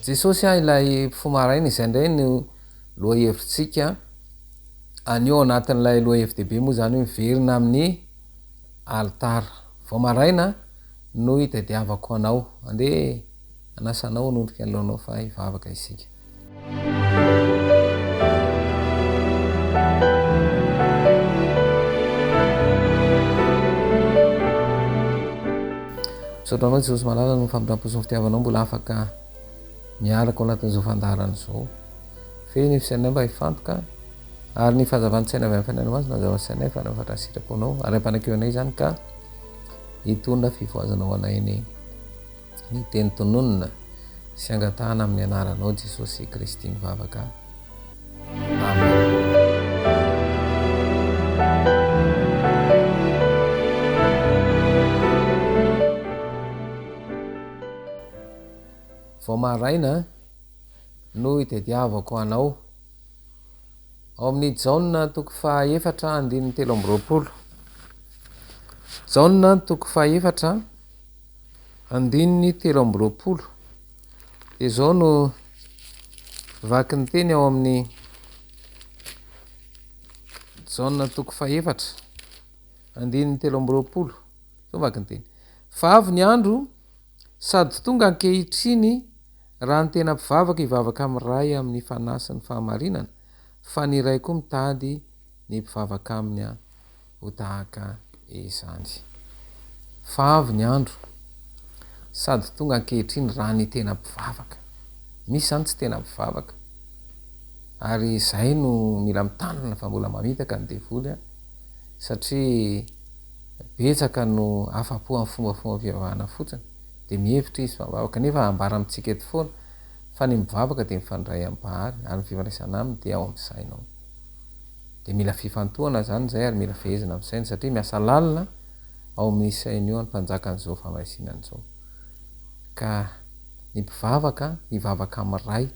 Jesosy a ilay mpifoha maraina, izay indray no lohahevitritsika anio ao anatin'ilay lohahevi-dehibe moa izany hoe miverina amin'ny alitara. Vao maraina no itadiavako anao. Andeha hanasa anao hanondrika ny lohanao fa hivavaka isika. Misaotra anao Jesosy malala noho ny famindram-po sy ny fitiavanao mbola afaka miaraka ao anatin'izao fandaharana izao. Feno ny fisainanay mba hifantoka ary ny fahazavan-tsaina avy amin'ny Fanahinao Masina hazava sainay fa hanafatra ny sitraponao ary ampanakeo anay izany ka hitondra fivoazana ho anay anie ny teny tononina sy angatahana amin'ny anaranao Jesosy Kristy mivavaka. Amen. Vao maraina no itadiavako anao. Ao amin'ny Jaona toko fahaefatra andininy 23. Jaona toko fahaefatra andininy 23. Dia izao no vaky ny teny ao amin'ny Jaona toko fahaefatra andininy 23. Izao vaky ny teny. Fa avy ny andro Sady tonga ankehitriny raha ny tena mpivavaka hivavaka amin'ny Ray amin'ny fanahy sy ny fahamarinana, fa ny Ray koa mitady ny mpivavaka aminy ho tahaka izany. Fa avy ny andro, sady tonga ankehitriny raha ny tena mpivavaka. Misy izany tsy tena mpivavaka. Ary izay no mila mitandrina fa mbola mamitaka ny devoly satria Betsaka no afa-po amin'ny fombafombam-pivavahana fotsiny, dia mihevitra izy fa mivavaka, kanefa ambara amintsika eto foana fa ny mivavaka dia mifandray amin'ny Mpahary, ary ny fifandraisana aminy dia ao amin'ny saina ao. Dia mila fifantohana izany izay ary mila fehezina amin'ny saina, satria miasa lalina ao amin'ny saina io ny mpanjakan'izao fahamaisinana izao. Ka ny mpivavaka hivavaka amin'ny Ray,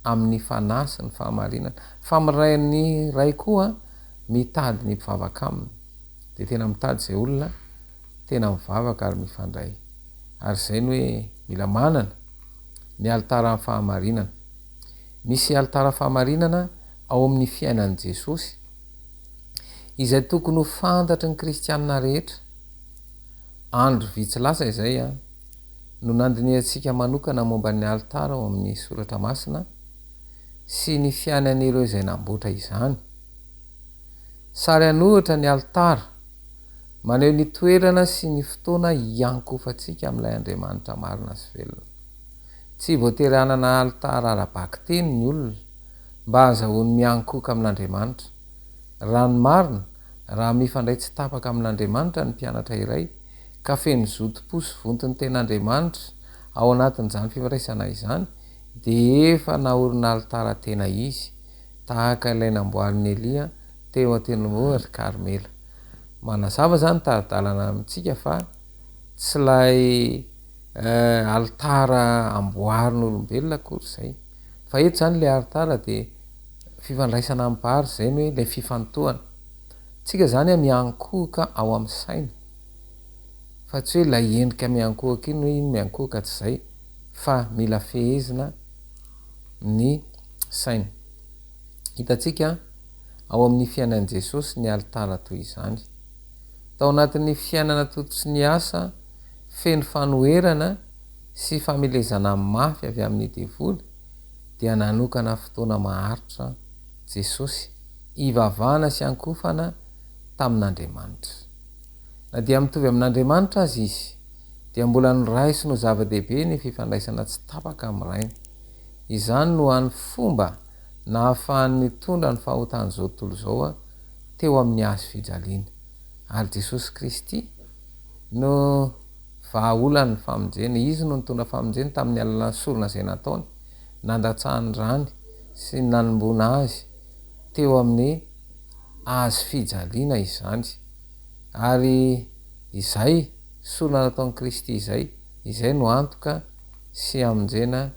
amin'ny fanahy sy ny fahamarinana, fa amin'ny Ray ny Ray koa mitady ny mpivavaka aminy. dia tena mitady izay olona tena mivavaka ary mifandray. Ary izay no hoe mila manana ny alitaran'ny fahamarinana. Misy alitara fahamarinana ao amin'ny fiainan'i Jesosy, izay tokony ho fantatry ny kristianina rehetra. Andro vitsy lasa izay no nandinihantsika manokana momba ny alitara ao amin'ny Soratra Masina sy ny fiainan'ireo izay namboatra izany. Sary an'ohatra ny alitara, maneho ny toerana sy ny fotoana hiankofantsika amin'ilay Andriamanitra marina sy velona. Tsy voatery hanana alitara ara-bakiteny ny olona mba hahazahoany miankohoka amin'Andriamanitra. Raha ny marina, raha mifandray tsy tapaka amin'Andriamanitra ny mpianatra iray, ka feno zotom-po sy vonton'ny ten'Andriamanitra ao anatin'izany fifandraisana izany, dia efa naorina alitara tena izy, tahaka ilay namboarin'i Elia teo an-tendrombohitra Karmela. Manazava izany tari-dalana amintsika fa tsy ilay alitara amboarin'olombelona akory izay. Fa eto izany ilay alitara dia fifandraisana amin'ny Mpahary, izay no hoe ilay fifantohana. Tsika izany miankohoka ao amin'ny saina, fa tsy hoe ilay endrika miankohoka iny hoe iny miankohoka, tsy izay, fa mila fehezina ny saina. Hitantsika ao amin'ny fiainan'i Jesosy ny alitara toy izany. Tao anatin'ny fiainana tototry ny asa feno fanoherana sy famelezana mafy avy amin'ny devoly, dia nanokana fotoana maharitra Jesosy hivavahana sy hankofana tamin'Andriamanitra. Na dia mitovy amin'Andriamanitra aza izy, dia mbola noraisiny ho zava-dehibe ny fifandraisana tsy tapaka amin'ny Rainy. Izany no hany fomba nahafahany nitondra ny fahotan'izao tontolo izao teo amin'ny hazo fijaliana. Ary Jesosy Kristy no vahaolan'ny famonjena. Izy no nitondra famonjena tamin'ny alalan'ny sorona izay nataony, nandatsahany rany sy nanomboana azy teo amin'ny hazo fijaliana izany. Ary izay sorona nataon'i Kristy izay, izay no antoka sy hamonjena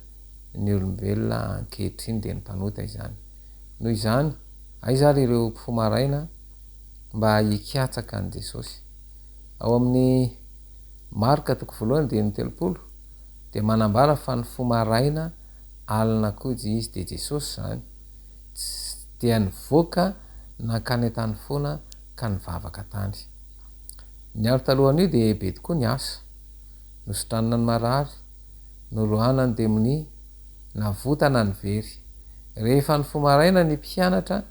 ny olombelona ankehitriny dia ny mpanota izany. Noho izany, aiza ary ireo mpifoha maraina mba hikatsaka an'i Jesosy? Ao amin'ny Marka toko voalohany andininy 30 dia manambara fa nifoha maraina alina koa izy, dia Jesosy izany, dia nivoaka nankany an-tany foana ka nivavaka tany. Ny andro talohan'io dia be tokoa ny asa. Nositranina ny marary, noroahana ny demonia, navotana ny very. Rehefa nifoha maraina ny mpianatra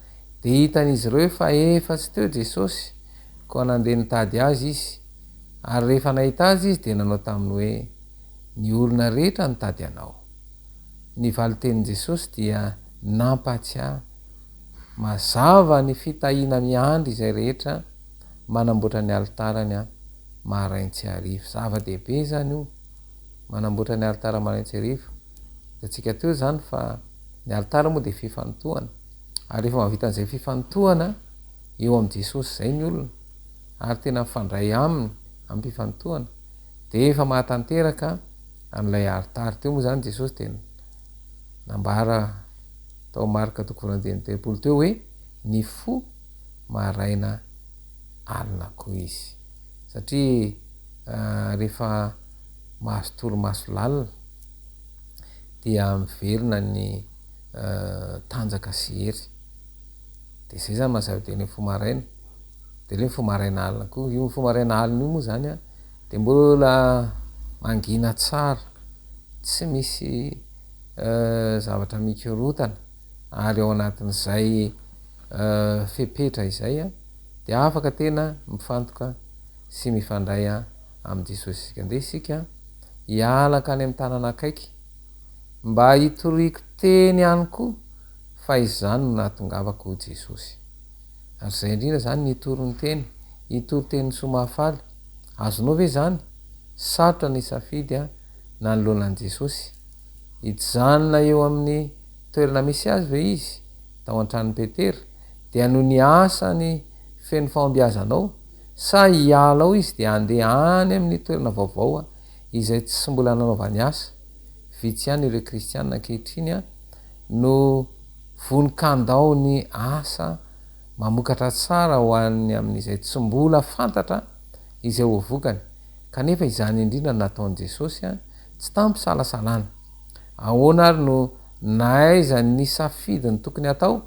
dia hitan'izy ireo fa efa tsy teo Jesosy, koa nandeha nitady Azy izy. Ary rehefa nahita Azy izy dia nanao taminy hoe, Ny olona rehetra nitady Anao. Ny valin-tenin'i Jesosy dia nampahatsiahy mazava ny fitahiana miandry izay rehetra manamboatra ny alitarany marain-tsy hariva. Zava-dehibe izany io, manamboatra ny alitara marain-tsy hariva. Hitantsika teo izany fa ny alitara moa dia fifantohana. Ary rehefa mahavita an'izay fifantohana eo amin'i Jesosy izay ny olona, ary tena mifandray Aminy amim-pifantohana, dia efa mahatanteraka an'ilay alitara. Teo moa izany Jesosy dia nambara tao Marka toko voalohany andininy 30 teo hoe ny fo maraina alina koa izy. Satria rehefa mahazo torimaso lalina dia miverina ny tanjaka sy hery. Dia izay izany maha zava-dehibe ny mifoha maraina. Dia ilay mifoha maraina alina koa. Io mifoha maraina alina io moa izany an, dia mbola mangina tsara, tsy misy zavatra mikorontana ary ao anatin'izay fepetra izay dia afaka tena mifantoka sy mifandray amin'i Jesosy isika. Ndeha isika hiala hankany amin'ny tanana akaiky mba hitoriako teny ihany koa fa izany no nahatongavako hoy Jesosy. Ary izay indrindra izany ny hitory ny teny, hitory teny soa mahafaly. Azonao ve izany? Sarotra ny hisafidy nanoloana an'i Jesosy. Hijanona eo amin'ny toerana misy azy ve izy, tao an-tranon'i Petera, dia noho ny asany feno fahombiazana ao, sa hiala ao izy dia handeha any amin'ny toerana vaovao izay tsy mbola nanaovany asa? Vitsy ihany ireo kristiana ankehitriny no vonon-kandao ny asa mamokatra tsara ho an'ny amin'izay tsy mbola fantatra izay ho vokany. Kanefa izany indrindra no nataon'i Jesosy, tsy tamim-pisalasalana. Ahoana ary no nahaizany nisafidy ny tokony hatao?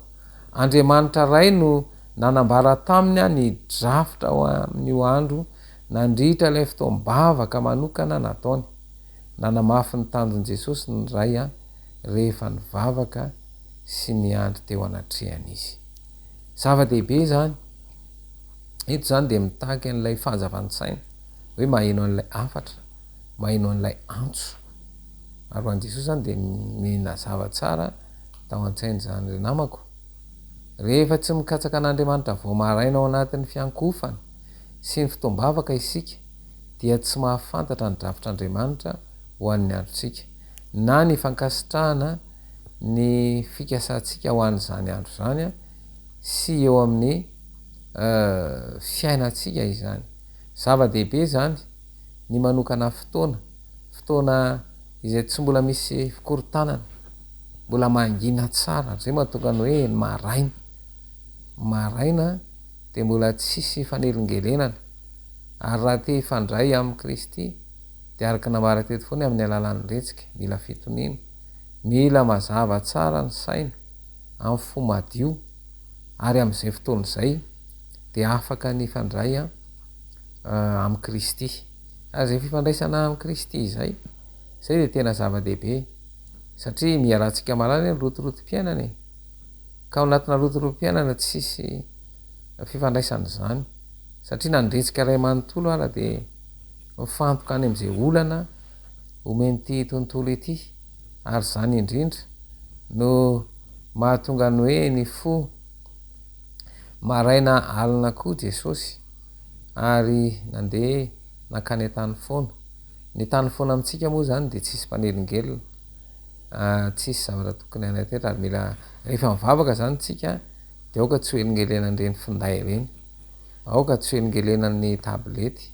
Andriamanitra Ray no nanambara taminy ny drafitra ho amin'io andro nandritra ilay fotoam-bavaka manokana nataony. Nanamafy ny tanjon'i Jesosy ny Ray rehefa nivavaka sy niandry teo anatrehany Izy. Zava-dehibe izany. Eto izany dia mitaky an'ilay fahazavan-tsaina, hoe maheno an'ilay hafatra, maheno an'ilay antso. Ary ho an'i Jesosy izany dia ny nazava tsara tao an-tsainy izany. Ry namako, rehefa tsy mikatsaka an'Andriamanitra vao maraina ao anatin'ny fiankohofana sy ny fotoam-bavaka isika dia tsy mahafantatra ny drafitr'Andriamanitra ho an'ny androntsika, na ny fankasitrahana ny fikasantsika ho an'izany andro izany sy eo amin'ny fiainantsika izany. Zava-dehibe izany ny manokana fotoana, fotoana izay tsy mbola misy fikorontanana, mbola mangina tsara, izay mahatonga ny hoe ny maraina, maraina dia mbola tsisy fanelingelenana, ary raha te hifandray amin'i Kristy dia araka ny nambara teto foana amin'ny alalan'ny retsika, mila fitoniana, mila mazava tsara ny saina, amin'ny fo madio, ary amin'izay fotoana izay dia afaka ny hifandray amin'i Kristy. Ary izay fifandraisana amin'i Kristy izay, izay dia tena zava-dehibe, satria miha-ratsika mahalala ny rotorotom-piainana e. Ka ao anatina rotorotom-piainana tsisy fifandraisana izany, satria na ny retsika iray manontolo ara dia mifantoka any amin'izay olana omen'ity tontolo ity, ary izany indrindra no mahatonga ny hoe ny fo maraina alina koa Jesosy ary nandeha nankany an-tany foana. Ny tany foana amintsika moa izany dia tsisy mpanelingelina, tsisy zavatra tokony hanaitaitra ary mila rehefa mivavaka izany tsika dia aoka tsy ho elingelenan'ireny finday ireny, aoka tsy ho elingelenan'ny tablety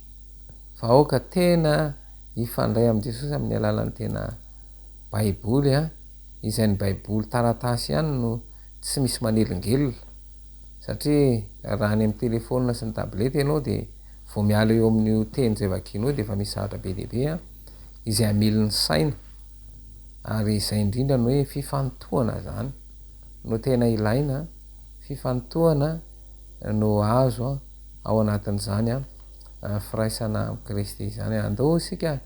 fa aoka tena hifandray amin'i Jesosy amin'ny alalan'ny tena baiboly an, izay ny baiboly taratasy ihany no tsy misy manelingelina satria raha any amin'ny telephone sy ny tablette ianao dia vao miala eo amin'io teny izay vakianao dia efa misy zavatra be dia be izay hamily ny saina. Ary izay indrindra no hoe fifantohana izany no tena ilaina, fifantohana no azo ao anatin'izany firaisana amin'i Kristy izany. Andao isika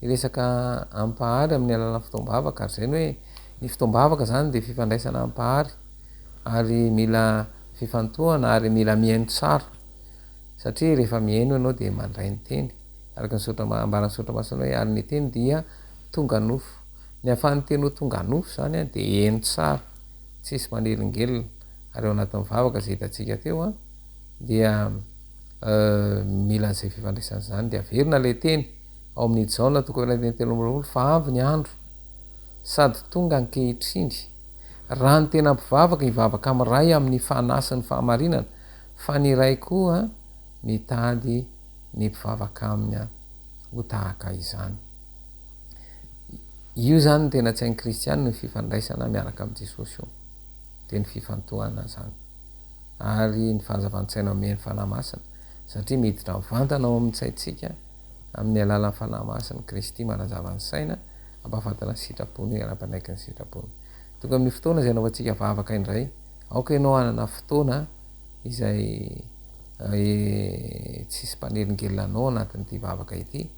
hiresaka ampahary amin'ny alalan'ny fotoam-bavaka, ary izay no hoe ny fotoam-bavaka izany dia fifandraisana ampahary ary mila fifantohana ary mila mihaino tsara satria rehefa mihaino ianao dia mandray ny teny araka ny soratra ambaran'ny soratra masina hoe ary ny teny dia tonga nofo. Ny ahafahan'ny teny ho tonga nofo izany dia heno tsara, tsisy manelingelina ary ao anatin'ny vavaka izay hitantsika teo dia mila an'izay fifandraisana izany. Dia averina ilay teny ao amin'ny Jaona toko 23 fa avy ny andro sady tonga ankehitriny raha ny tena mpivavaka hivavaka amin'ny Ray amin'ny fanahy sy ny fahamarinana fa ny Ray koa mitady ny mpivavaka aminy ho tahaka izany. Io izany no tena tsy hain'ny kristiana ny fifandraisana miaraka amin'i Jesosy io. Dia ny fifantohana izany. Ary ny fahazavan-tsaina omen'ny Fanahy Masina. Satria miditra mivantana ao amin'ny tsaintsika amin'ny alalan'ny Fanahy Masina Kristy manazava ny saina, hampahafantatra ny sitrapony ary hampanaiky ny sitrapony. Tonga amin'ny fotoana izay anaovantsika vavaka indray. Aoka ianao hanana fotoana izay tsisy mpanelingelina anao anatin'ity vavaka ity.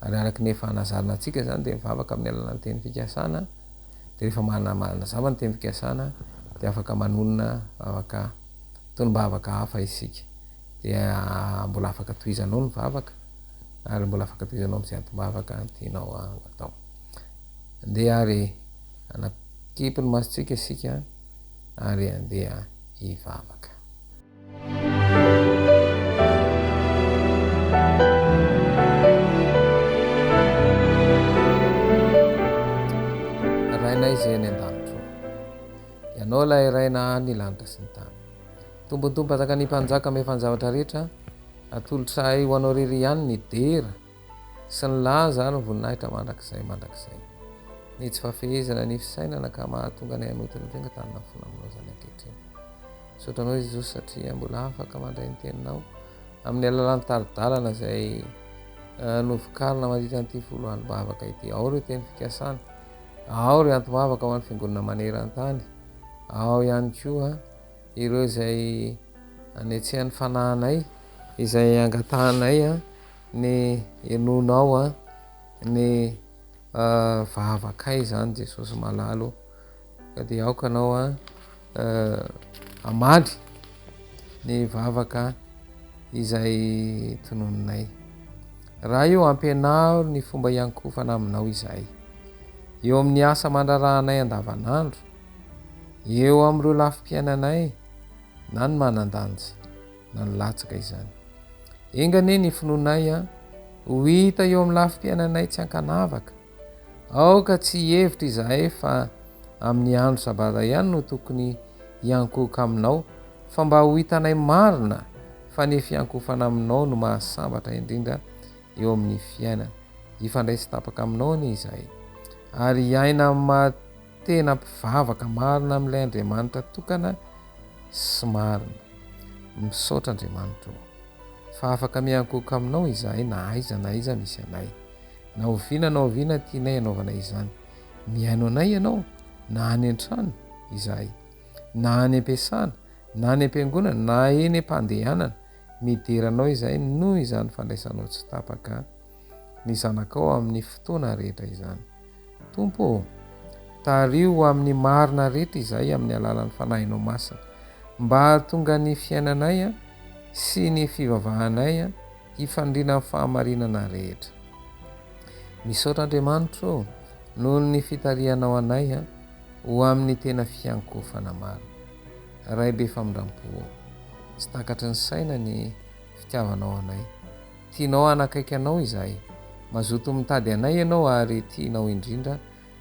Ary araka ny efa anazarana antsika izany dia mivavaka amin'ny alalan'ny teny fikasana, dia rehefa manazava ny teny fikasana dia afaka manonona vavaka tonom-bavaka hafa isika. Dia mbola afaka tohizanao ny vavaka ary mbola afaka tohizanao amin'izay antom-bavaka tianao ho atao. Andeha ary hanakipy ny masontsika isika ary andeha hivavaka. Rainay izay any an-danitra ô, Ianao ilay Ray nahary ny lanitra sy ny tany. Tompon'ny Tompo Mpanjakan'ny mpanjaka mahefa ny zavatra rehetra, atolotr'ahy ho Anao irery ihany ny dera sy ny laza ary ny voninahitra mandrakizay mandrakizay. Ny tsy fahafehezana ny fisainana ka mahatonga anay hanota ny fiangatahana ny fona aminao izany ankehitriny. Misaotra anao Jesosy satria mbola afaka mandray ny teninao amin'ny alalan'ny tari-dalana izay eh, novokarina mandritra an'ity voalohan'ny-bavaka ity. Ao ireo teny fikasana, ao ireo antom-bavaka ho an'ny fiangonana maneran-tany, ao ihany koa ireo izay anetsehan'ny fanahinay, izay angatahanay eh, ny henoinao eh, ny vavakay izany Jesosy malala o. Ka dia aoka anao hamaly ny vavaka izay tononinay. Ray ô, ampianaro ny fomba hiankofana aminao izahay. Eo amin'ny asa aman-draharahanay andavanandro, eo amin'ireo lafim-piainanay, na ny manan-danja, na ny latsaka izany. Enga anie ny finoanay ho hita eo amin'ny lafim-piainanay tsy ankanavaka. Aoka tsy hihevitra izahay fa amin'ny andro Sabata ihany no tokony hiankohoka aminao, fa mba ho hitanay marina fa ny fiankohofana aminao no mahasambatra indrindra eo amin'ny fiainana. Hifandray tsy tapaka aminao anie izahay, ary hiaina amin'ny maha tena mpivavaka marina amin'ilay Andriamanitra tokana sy marina. Misaotra Andriamanitra ô, fa afaka miankohoka aminao izahay na aiza na aiza misy anay. Na oviana na oviana tianay hanaovana izany. Mihaino anay Ianao, na any an-trano izahay, na any am-piasana, na any am-piangonana, na eny am-pandehanana. Midera Anao izahay noho izany fandraisanao tsy tapaka ny zanakao amin'ny fotoana rehetra izany. Tompo ô, tariho ho amin'ny marina rehetra izahay amin'ny alalan'ny Fanahinao Masina, mba hahatonga ny fiainanay sy ny fivavahanay hifandrina amin'ny fahamarinana rehetra. Misaotra Andriamanitra ô, noho ny fitarihanao anay ho amin'ny tena fiankohofana marina. Ray be famindrampo ô, tsy takatry ny saina ny fitiavanao anay. Tianao hanakaiky anao izahay. Mazoto mitady anay ianao ary tianao indrindra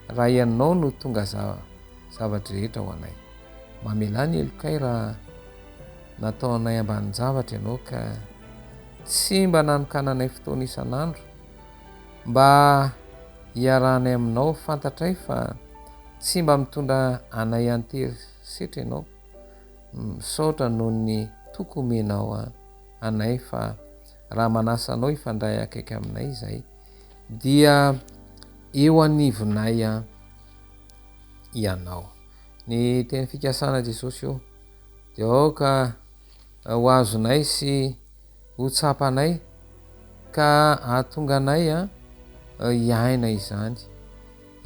raha ianao no tonga zava-drehetra ho anay. Mamelà ny helokay raha nataonay ambanin-javatra ianao ka tsy mba nanokananay fotoana isan'andro mba hiarahanay aminao. Fantatray fa tsy mba mitondra anay an-tery setra ianao. Misaotra noho ny toky omenao anay fa raha manasa anao hifandray akaiky aminay izahay dia eo anivonay. ianao. Ny teny fikasana Jesosy ô, dia aoka ho azonay sy ho tsapanay ka hahatonga anay hiaina izany.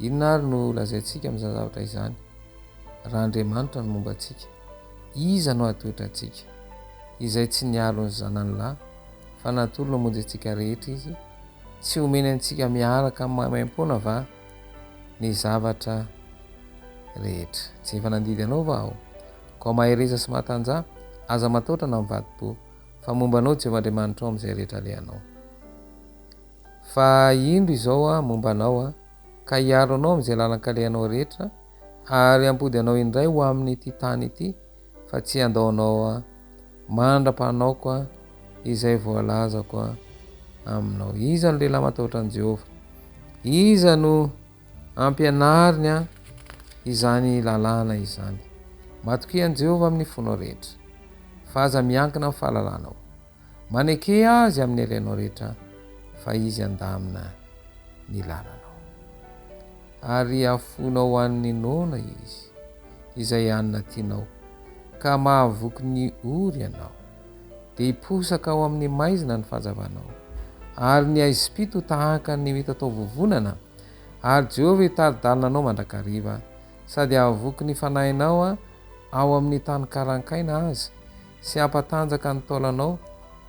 Inona ary no lazaintsika amin'izany zavatra izany? Raha Andriamanitra no momba antsika, iza no hahatohitra antsika? Izay tsy niaro ny Zanany lahy, fa natolony hamonjy antsika rehetra Izy, tsy homeny antsika miaraka amin'ny maimaimpoana va ny zavatra rehetra? Tsy efa nandidy anao va Aho? Koa mahereza sy mahatanjaha, aza matahotra na mivadi-po, fa momba anao Jehovah Andriamanitrao amin'izay rehetra alehanao. Fa indro izao Aho momba anao, ka hiaro anao amin'izay lalan-kalehanao rehetra, ary hampody anao indray ho amin'ity tany ity, fa tsy handao anao Aho, mandra-panaoko izay voalazako aminao. Iza no lehilahy matahotra an'i Jehovah? Iza no ampianariny izany lalàna izany? Matokia an'i Jehovah amin'ny fonao rehetra, fa aza miankina amin'ny fahalalanao. Maneke Azy amin'ny alehanao rehetra, fa Izy handamina ny lalanao. Ary hafoinao ho an'ny noana Izy, izay hanina tianao, ka mahavoky ny ory ianao. Dia hiposaka ao amin'ny maizina ny fahazavanao, ary ny haizim-pito ho tahaka ny mitatao-vovonana, ary Jehovah hitari-dalana anao mandrakariva, sady hahavoky ny fanahinao ao amin'ny tany karankaina aza, sy hampatanjaka ny taolanao,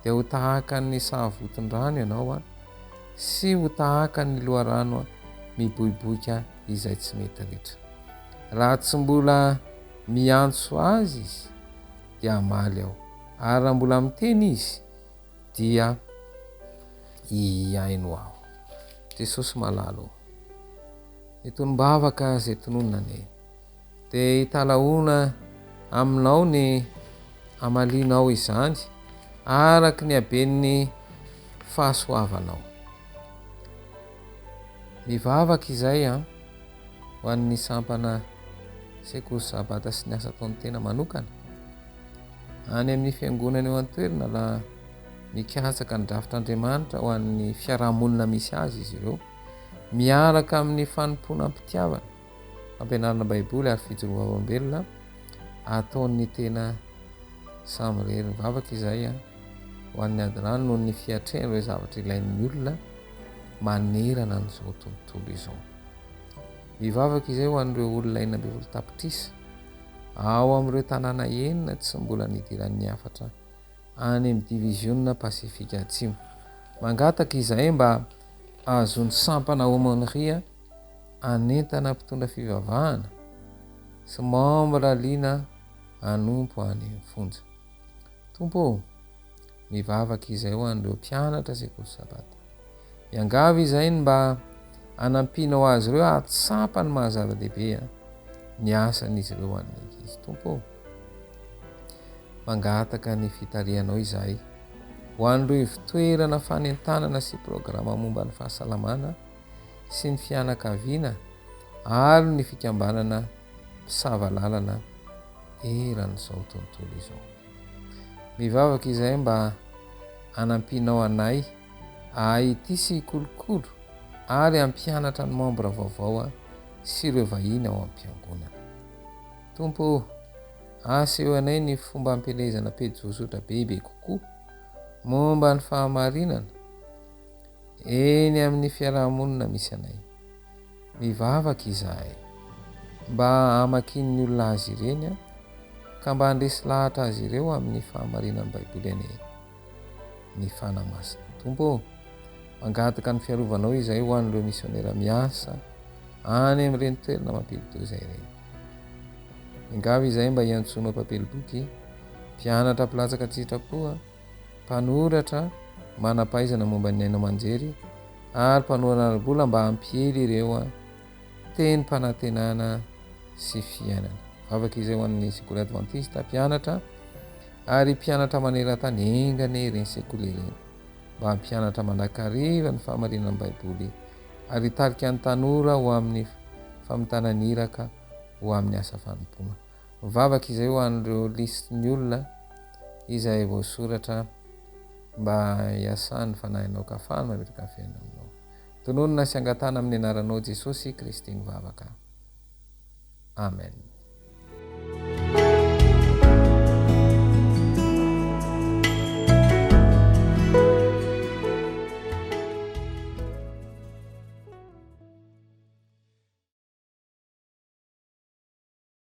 dia ho tahaka ny sahavoton-drano ianao, sy ho tahaka ny loharano miboiboika izay tsy mety ritra. Raha tsy mbola miantso azy izy, dia hamaly aho, ary raha mbola miteny izy, dia hihaino aho. Jesosy malala ô, ny tonom-bavaka izay tononina anie. Dia hitalahoana aminao ny hamalianao izany araka ny haben'ny fahasoavanao. Mivavaka izay an, ho an'ny sampana sekoly sabata sy ny asa ataon'ny tena manokana any amin'ny fiangonana eo an-toerana raha mikatsaka ny drafitr'Andriamanitra ho an'ny fiarahamonina misy azy izy ireo, miaraka amin'ny fanompoana am-pitiavana. Fampianarana Baiboly ary fijoroana vavolombelona ataon'ny tena samirery. Mivavaka izahay ho an'ny Adirano noho ny fiatrehana ireo zavatra ilain'ny olona manerana an'izao tontolo izao. Mivavaka izahay ho an'ireo olona 16 tapitrisa ao amin'ireo tanàna enina tsy mbola nidiran'ny hafatra any amin'ny Divizionina Pasifika Atsimo. Mangataka izahay mba hahazoan'ny sampana Aumônerie hanentana mpitondra fivavahana sy membre liana hanompo any amin'ny fonja. Tompo ô, mivavaka izahay ho an'ireo mpianatra sekoly sabata. Miangavy izahay ny mba hanampianao azy ireo hahatsapa ny maha zava-dehibe ny asan'izy ireo ho an'ny ankizy. Tompo ô, mangataka ny fitarihanao izahay ho an'ireo ivon-toerana fanentanana sy programa momba ny fahasalamana sy ny fianakaviana ary ny fikambanana mpisava lalana eran'izao tontolo izao. Mivavaka izahay mba hanampianao anay hahay hitia sy hikolokolo ary hampianatra ny membra vaovao sy ireo vahiny ao am-piangonana. Tompo ô, asehoy anay ny fomba hampielezana pejy voasotra bebe kokoa momba ny fahamarinana, Eny amin'ny fiaraha-monina misy anay. Mivavaka izahay mba hamakian'ny olona azy ireny ka mba handresy lahatra azy ireo amin'ny fahamarinan'ny Baiboly anie ny Fanahy Masina. Tompo ô, mangataka ny fiarovanao izahay ho an'ireo misionera miasa any amin'ireny toerana mampidi-doza ireny. Miangavy izahay mba hiantsoanao mpampely boky, mpianatra mpilatsaka an-tsitrapo, mpanoratra, manam-pahaizana momba ny haino aman-jery ary mpanohana ara-bola mba hampiely ireo tenim-panantenana sy fiainana. Vavaka izay ho an'ny sekoly advantista, mpianatra ary mpianatra maneran-tany enga anie ireny sekoly ireny mba hampianatra mandrakariva ny fahamarinan'ny Baiboly ary hitarika ny tanora ho amin'ny famitana ny iraka ho amin'ny asa fanompoana. Mivavaka izay ho an'ireo lisitry ny olona izay voasoratra mba hiasan'ny Fanahinao ka afahany mametraka ny fiainana aminao. Tononina sy angatahana amin'ny anaranao Jesosy Kristy ny vavaka. Amen.